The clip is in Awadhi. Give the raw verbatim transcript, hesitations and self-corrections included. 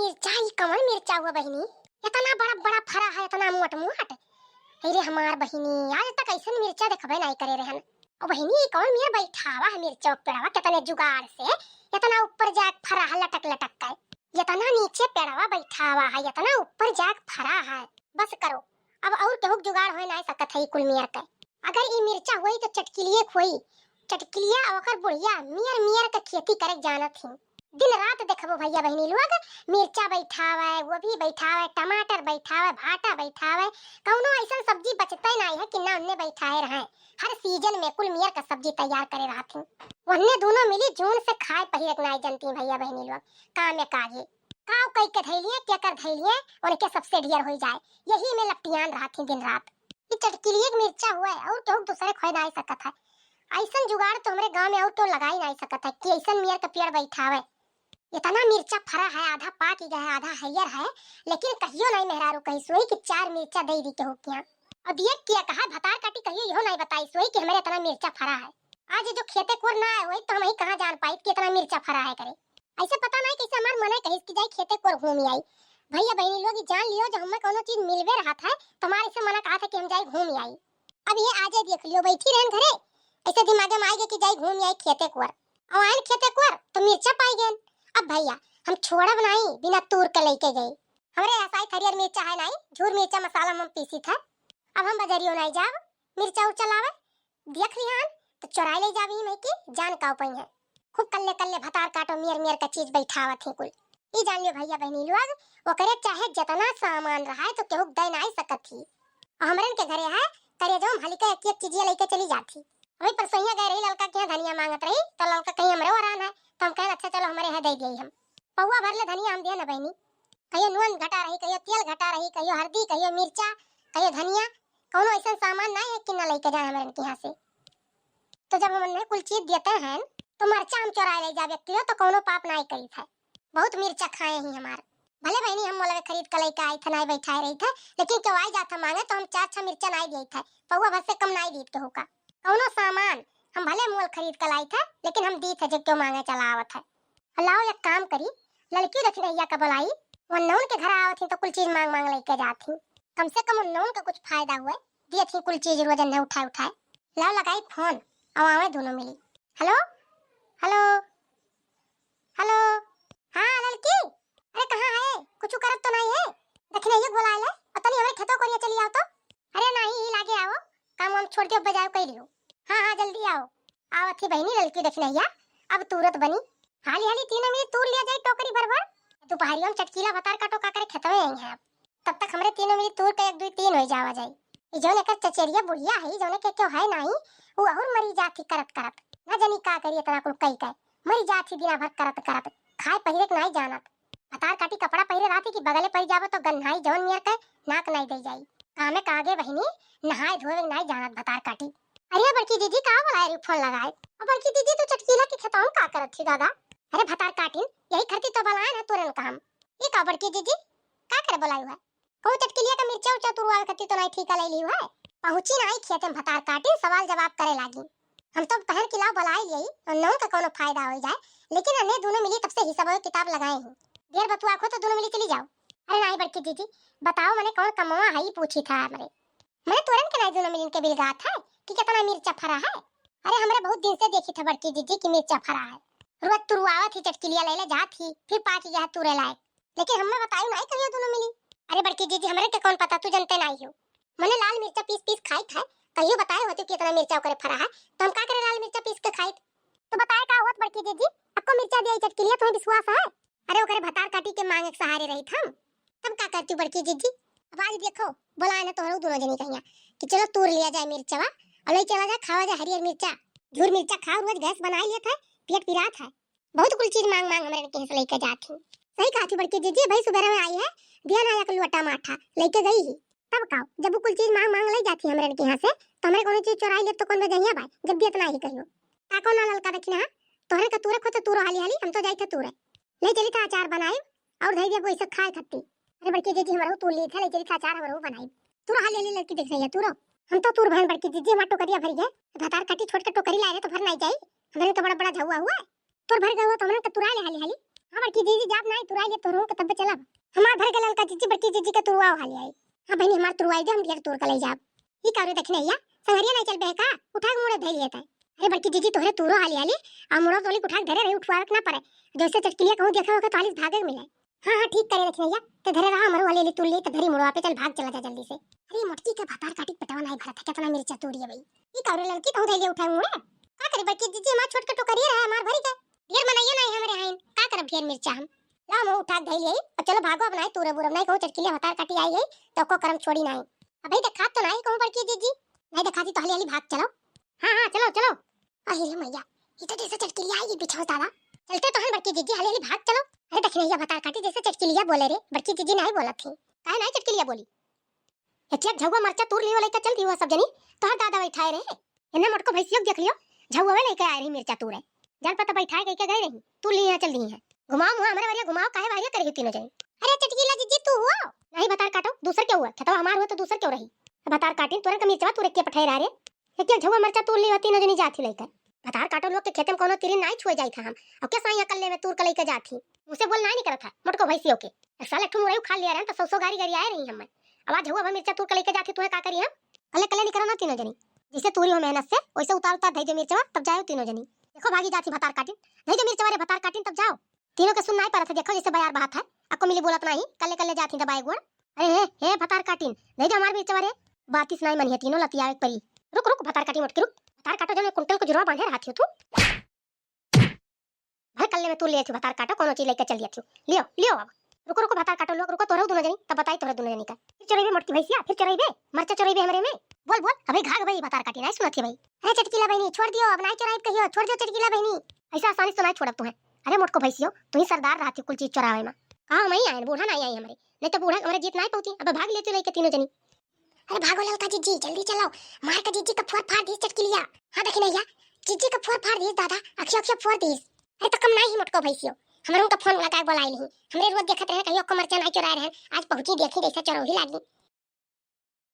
मिर्चा, ई कवन मिर्चा हुआ बहिनी? इतना बड़ा बड़ा फरा है, इतना मोट मोट। अरे हमार बहिनी, आज तक ऐसन मिर्चा देखबे नाहीं करे रहन। ओ बहिनी, ई कवन मियर बैठावा है मिर्चा पेड़वा, कितने जुगाड़ से इतना ऊपर जाके फरा है लटक लटक के। इतना नीचे पेड़वा बैठावा है, इतना ऊपर जाके फरा है। बस करो, अब और केहू के जुगाड़ होए नाहीं सकत है ई कुल मियर के। अगर ई मिर्चा होई तो चटकिलिए के होई। चटकिलिया और ओकर बुढ़िया मियर मियर के खेती करे जानत ही। दिन रात देखबो भैया बहिनी लोग, मिर्चा बैठावे, गोभी बैठावे, टमाटर बैठावे, भाटा बैठावे, कौनो ऐसन सब्जी बचते नाहीं है कि ना उनने बैठाए रहे। हर सीजन में कुल मियर का सब्जी तैयार करे रहत ही। वन्ने दोनों मिली जून से खाए पहिरे के नाहीं जनती भैया बहिनी लोग, काम में काजे। काव कई के धैलिए, केकर धैलिए, उनके सबसे ढेर होई जाए। यही में लपटियान रहत ही दिन रात। ई चटकिलिए के मिर्चा हुए और केहू दूसरे खोए नाहीं सकत है। ऐसन जुगाड़ तो हमरे गाँव में और केहू लगाई नाहीं सकत है कि ऐसन मियर के पेड़ बैठावे। इतना मिर्चा फरा है, आधा पाक गया है, आधा हरियर है, लेकिन कहियो नाहीं मेहरारू कही सोई कि चार मिर्चा दे दी केहू किहाँ। अब ये क्या कहा भतार काटी कहियो इहो नाहीं बताई सोई कि हमरे इतना मिर्चा फरा है। आज जो खेते कोर ना आए होई तो हम ही कहाँ जान पाई कि इतना मिर्चा फरा है करे। ऐसे पता नाहीं कैसे हमार मने कहिस कि जाई खेते कोर घूम आई। भैया बहिनी लोग ई जान लियो, जो हमें कौनो चीज मिलबे रहत है तो हमारे से मना कहा था कि हम जाई घूम आई। अब ये आजे देख लियो, बैठी रहन घरे, ऐसे दिमागे में आइगे कि जाई घूम आई खेते कोर। और आयन खेते कोर तो मिर्चा पाई गए। अब भैया हम छोड़ब नाहीं बिना तूर के लेके गई। हमरे ऐसा ही थरियर मिर्चा है नाहीं, झूर मिर्चा मसाला में पीसी था। अब हम बजरियो नाहीं जाब मिर्चा उर्चा लावे। देख लिहन तो चोराई ले जाबी नहीं कि जान का उपाय है। खूब कल्ले कल्ले भतार काटो मियर मियर का चीज बैठावत ही कुल। ई जान लियो भैया बहिनी लोग, ओकरे चाहे जितना सामान रहा है तो केहू के दे नाहीं सकत ही। और हमरन के घरे है, करेजवा में हल्का एक एक चीजिया लेके चली जात ही। अभी परसोइया गए रही ललका के यहाँ धनिया मांगत रही तो ललका कहीं हमरे ओरान है तो हम कहन अच्छा चलो हमरे यहाँ दे दिए हम। पौवा भर ले धनिया हम दिया न बहिनी। कहियो नून घटा रही, कहियो तेल घटा रही, कहियो हरदी, कहियो मिर्चा, कहियो धनिया, कौनो ऐसन सामान नाहीं है कि ना लेके जाए हमरन के यहाँ से। तो जब हमने कुल चीज देते हैं तो मरचा हम चोराए ले जाबे किलो तो कौनो पाप नाहीं करी था। बहुत मिर्चा खाए ही हमार। भले बहिनी हम मोलवे खरीद के लेके आई था, नाहीं बैठाए रही था, लेकिन केहू आई जात था मांगे तो हम चार छह मिर्चा नाहीं दिए था, पौवा भर से कम नाहीं दीत केहू का। कौनो सामान हम भले मोल खरीद के लाई था, लेकिन हम दीत है जब केहू मांगे चला आवत है। लाओ एक काम करी, ललकी दखिनैया का बुलाई, वन्नउन के घर आवत ही तो कुल चीज मांग मांग लेके जात ही। कम से कम उन्नउन का कुछ फायदा हुए, दियत ही कुल चीज रोज अन्ने उठाए उठाए। लाओ लगाई फोन, अउ आवे दोनों मिली। हेलो, हेलो, हेलो। हाँ ललकी, अरे कहाँ है? कुछ करत तो नाहीं है? दखिनैया के बुलाए ले, और तनी हमरे खेतों कोरिया चली आओ तो। अरे नाहीं, ही लागे आओ, काम वाम छोड़ के बजाओ कह लियो। हाँ हाँ जल्दी आओ। आवत ही बहिनी ललकी दखिनैया, अब तूरत बनी। हाली हाली तीनों मिली तूर लिया जाए टोकरी भर भर। दोपहरिया में चटकीला भतार काटो का करे खेतवे आई हैं। तब तक हमरे तीनों मिली तूर के एक दुई तीन हो जावा जाए। ई जौन एकर चचेरिया बुढ़िया है, जौने के क्यों है नाहीं, वो और मरी जात ही करत करत। ना जानी का करी इतना कुल कई के। मरी जात ही दिना भर करत करत। खाए पहिरे के नाहीं जानत। भतार काटी कपड़ा पहिरे रहत ही कि बगले पड़ जाबो तो गन्हाई जौन नियर के नाक नाहीं दे जाई। कामे कागे बहिनी, नहाए धोए के नाहीं जानत भतार काटी। अरे बड़की दीदी का बुलाए रही फोन लगाए? और बड़की दीदी तू चटकीला के खेतवा में का करत थी दादा? अरे भतार काटिन, यही खरती तो बुलाए ना तुरंत काम। ये का बड़की दीदी का करे बुलाई हुआ? कहूँ चटकिलिया का मिर्चा उर्चा तुरवावे खातिर तो नाहीं ठीका ले ली हुआ है। पहुँची नाहीं खेते में भतार काटिन सवाल जवाब करे लागी। हम तो पहन के लाओ बुलाई लियाई, उन्नउन का कौनो फायदा हो जाए, लेकिन अन्ने दोनों मिली तब से हिसाब किताब लगाए ही। ढेर बतुआ को तो दोनों मिली चली जाओ। अरे नाहीं बड़की दीदी, बताओ मने कौन कमवा है, ई पूछी था हमरे। मने तोरन के नाहीं दोनों मिलिन के बिलगात है कि कितना मिर्चा फरा है। अरे हमरे बहुत दिन से देखी था बड़की दीदी की मिर्चा फरा है। रोज तुरुआवत ही चटकिलिया ले ले जात ही, फिर पाक गया है तुरे लायक। लेकिन हमें बताई नाहीं कहियो दोनों मिली। अरे बड़की दीदी हमरे के कौन पता, तू जनते नाहीं हो। मने लाल मिर्चा पीस पीस खाई था, कहियो बताए होते कि इतना मिर्चा ओकरे फरा है, तो हम का करे लाल मिर्चा पीस के खाई? तो बताए का होत बड़की जीजी, अक्को मिर्चा दिया चटकिलिया तुम्हें विश्वास है? अरे ओकरे भतार काटी के मांगे के सहारे रही हम, तब का करती बड़की जीजी? अब आज देखो, बोलाए ना तोहरो दोनों जनी कहिया कि चलो तोड़ लिया जाए मिर्चवा और ले चला जाए खावा जाए हरियर मिर्चा। झूर मिर्चा खाओ, रोज गैस बनाई लेत है, पेट पिरात है। बहुत कुल चीज मांग मांग हमरे के हिस्सा लेके जात ही। सही कहा थी बड़की जीजी, भाई सुबह में आई है, दिया ना एक लोटा माठा लेके गई ही। तब का, जब वो कुल चीज मांग मांग ले जाती हमरे के यहाँ से, तो हमरे कोनो चीज चोराई ले तो कौन बजहिया बा, जब भी इतना ही कहियो। ताको ना ललका दखिना, तोहरे का तूरे खोते तूरो हाली हाली, हम तो जाई थे तूरे। ले चली था अचार बनाई और धई दिया कोई से खाए खत्ती। अरे बड़की जीजी हमरो तू ली थे, ले चली था अचार हमरो बनाई। तूरो हाली हाली लड़की देख रही है तूरो। हम तो तूर बहन बड़की जीजी, हमार टोकरिया भरी है। भतार काटी छोट के टोकरी लाए रहे तो भर नहीं जाई, हमरे तो बड़ा बड़ा झुआ हुआ है। तोर भर गए हुआ तो हमरे तो तुरा ले हाली हाली। हाँ बड़की जीजी, जाब नाई तुराई ले तोहरों के तब चलब। हमार भर गए ललका जीजी, बड़की जीजी के तुरवाओ हाली आई। हाँ बहिनी, हमार तुरवाई दे, हम ढेर तोर के लई जाब। ई का रे दखिनैया, संगरिया नाई चलबे है का? उठा के मुड़े धइल लेत है। अरे बड़की जीजी, तोहरे तुरो हाली हाली, आ मुड़ो तोली उठा के धरे रही, उठवावे के ना पड़े। जैसे चटकिलिया कहूँ देखा होगा तो हाली से भागे के मिले। हाँ हाँ ठीक करे दखिनैया, ते धरे रहा, हमरो हाली हाली तुर ली, ते धरी मुड़वा पे चल भाग चला जा जल्दी से। अरे मोटकी के भतार काटी के पेटवा नाई भरत है, कितना मिर्चा तूरी है भाई। ई का रे ललकी, तहूँ धइले उठाए मुड़े? का करे बड़की जीजी, हमार छोट के टोकरी रहे, हमार भरी के। ढेर मनइयो नाई हमरे हाइन, का करब ढेर मिर्चा हम? ला हम उठा के धइले, अब चलो भागो, अब नाई तूरे बुरब, नाई कहूँ चटकिलिया भतार काटी आई है, तो को करम छोड़ी नाई। अबे देखात तो नाई कहूँ बड़की जीजी, नाई देखाती तो हाली हाली भाग चलो। हाँ हाँ चलो चलो। अरे रे मैया, ये तो जैसे चटकिलिया आई बिछाओ दादा। चलते तो हैं बड़की जीजी, हाली हाली भाग चलो। अरे दखिनैया भतार काटी, जैसे चटकिलिया बोले रे, बड़की जीजी नाई बोलत थी। काहे नाई चटकिलिया बोली? एक एक झउआ मरचा तूर लियो लइके चल दियो सब जनी, तोहर दादा बैठाए रहे। एन्ने मोटको भैंसियो के देख लियो, झउआ लइके आए रही मिर्चा तूरे। जान पता बैठाए कइके गए रही, तूर लिए हैं चल दिए हैं। घुमाओ मुँह हमरे वरिया घुमाओ, काहे वरिया करे हो तीनों जनी? अरे चटकीला जीजी तू हुआ? नहीं भतार काटो, दूसर के हुआ, खेतवा हमार हुआ तो दूसर के रही। भतार काटिन तोरन का मिर्चवा तूरे के पठाए रहा रे। एक एक झउआ मरचा तूर लियो तीनों जनी जाथी लइके। भतार काटो लोग के खेते में कोनो तिरिन नाई छुए जाई था हम। अब के साई अकल्ले में तूर के लइके जाथी? मुझसे बोल नाई निकलत है, मोटको भैंसियो के। एक साल एक ठो मुरई उखाड़ लिया रहन, तो सौ सौ गारी गारी आए रही हमें। अब आज हुआ भर मिर्चा तूर के लइके जाती, तुम्हें का करी हम? कल्ले कल्ले निकलो ना तीनों जनी, जैसे तूरी हो मेहनत से, वैसे उतार उतार धई दो मिर्चवा, तब जाओ तीनों जनी। देखो भागी जाती भतार काटिन, धई दो मिर्चवा रे भतार काटिन, तब जाओ। तीनों के सुन नाई परत है, देखो जैसे बयार बहात है, अक्को मिली बोलत नाही, कल्ले कल्ले जाती दबाए गोड़। अरे हे, हे भतार काटिन, धई दो हमार मिर्चवा रे। बातिस नाई मनिहे तीनों लतियावे के परी। रुक रुक भतार काटिन मोटकी रुक, भतार काटो जने कुंटल को जुरवा बांधे रहती हो तू। भाई कल्ले में तू ले थी भतार काटो, कोनो चीज लेके चल दिया थी। लियो, लियो अब। रुको, रुको भतार काटो लोग, रुको तोहरे दोनों जनी, तब बताई तोहरे दोनों जनी का। फिर चोरइबे मोटकी भैंसिया, फिर चोरइबे, मरचा चोरइबे हमरे में। बोल, बोल, अबे घाघ भाई भतार काटी, नाई सुनत ही भाई। अरे चटकीला बहिनी, छोड़ दियो, अब नाई चोराइब कहियो, छोड़ दियो चटकीला बहिनी। ऐसा आसानी से नाई छोड़ब तुहें। अरे मोटको भैंसियो, तू ही सरदार रहती कुल चीज चोरावे में। कहाँ हम ही आए, बूढ़ा नाई आई हमरे, नहीं तो बूढ़ा हमरे जीत नाई पहुँची, अब भाग लेती लेके तीनों जनी। अरे भागो ललका जीजी, जल्दी चलो, मार के जीजी का फोर फाड़ दीस चटकीलिया। हाँ दखिनैया, जीजी का फोर फाड़ दीस दादा, अखियो अखियो फोर दीस। अरे तो कम नाई ही मोटको भैंसियो, हमरों का फोन लगा के बोलाई नहीं, हमरे रोज देखत रहे कहियो को मरचा नाई चोराए रहे, आज पहुँची देखी जैसे चोरौही लागी।